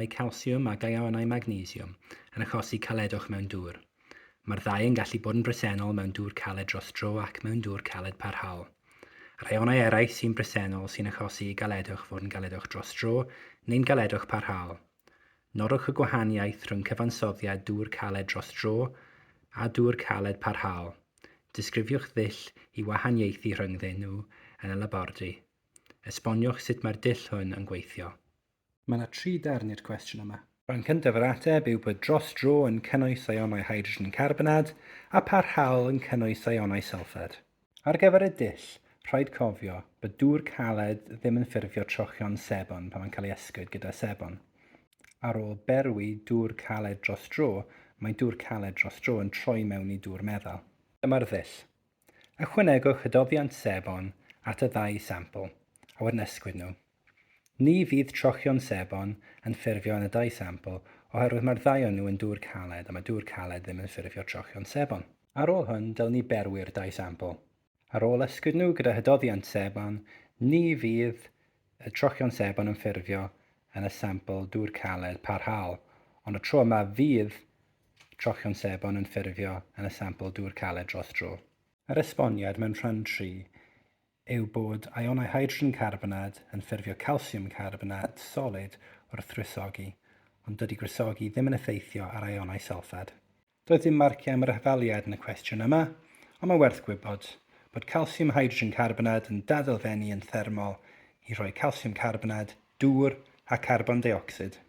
ionau calsiwm ac ionau magnesiwm yn achosi caledwch mewn dŵr. Mae'r ddau yn gallu bod yn bresennol mewn dŵr caled dros dro ac mewn dŵr caled parhaol. Yr ionau eraill sy'n bresennol sy'n achosi i galedwch fod yn galedwch dros dro neu'n galedwch parhaol. Nodwch y gwahaniaeth rhwng cyfansoddiad dŵr caled dros dro a dŵr caled parhaol. Disgrifiwch ddull i wahaniaethu rhyngddyn nhw yn y labordy. Esboniwch sut mae'r dull hwn yn gweithio. Mae yna tri darn i'r cwestiwn yma. Rhan cyntaf yr ateb yw bod dros dro yn cynnwys ionau hydrogen carbonad a parhaol yn cynnwys ionau sylffad. Ar gyfer y dull, rhaid cofio bod dŵr caled ddim yn ffurfio trochion sebon pan mae'n cael ei ysgwyd gyda sebon. Ar ôl berwi dŵr caled dros dro, mae dŵr caled dros dro yn troi mewn i dŵr meddal. Dyma'r ddull. Ychwanegwch hydoddiant sebon at y ddau sampl, a wedyn ysgwyd nhw. Ni fydd trochion sebon yn ffurfio yn y dau sampl oherwydd mae'r ddau o nhw yn dŵr caled a mae dŵr caled ddim yn ffurfio trochion sebon. Ar ôl hwn, dylwn ni berwi'r dau sampl. Ar ôl ysgwyd nhw gyda hydoddiant sebon, ni fydd y trochion sebon yn ffurfio yn y sampl dŵr caled parhaol, ond y tro yma fydd trochion sebon yn ffurfio yn y sampl dŵr caled dros dro. Yr esboniad mewn rhan 3 yw bod ionau hydrogen carbonad yn ffurfio calsiwm carbonad solid wrth wresogi, ond dydy gwresogi ddim yn effeithio ar ionau sylffad. Doedd dim marciau am yr hafaliad yn y cwestiwn yma, ond mae'n werth gwybod bod calsiwm hydrogen carbonad yn dadelfennu yn thermol i rhoi calsiwm carbonad, dŵr a carbon deuocsid.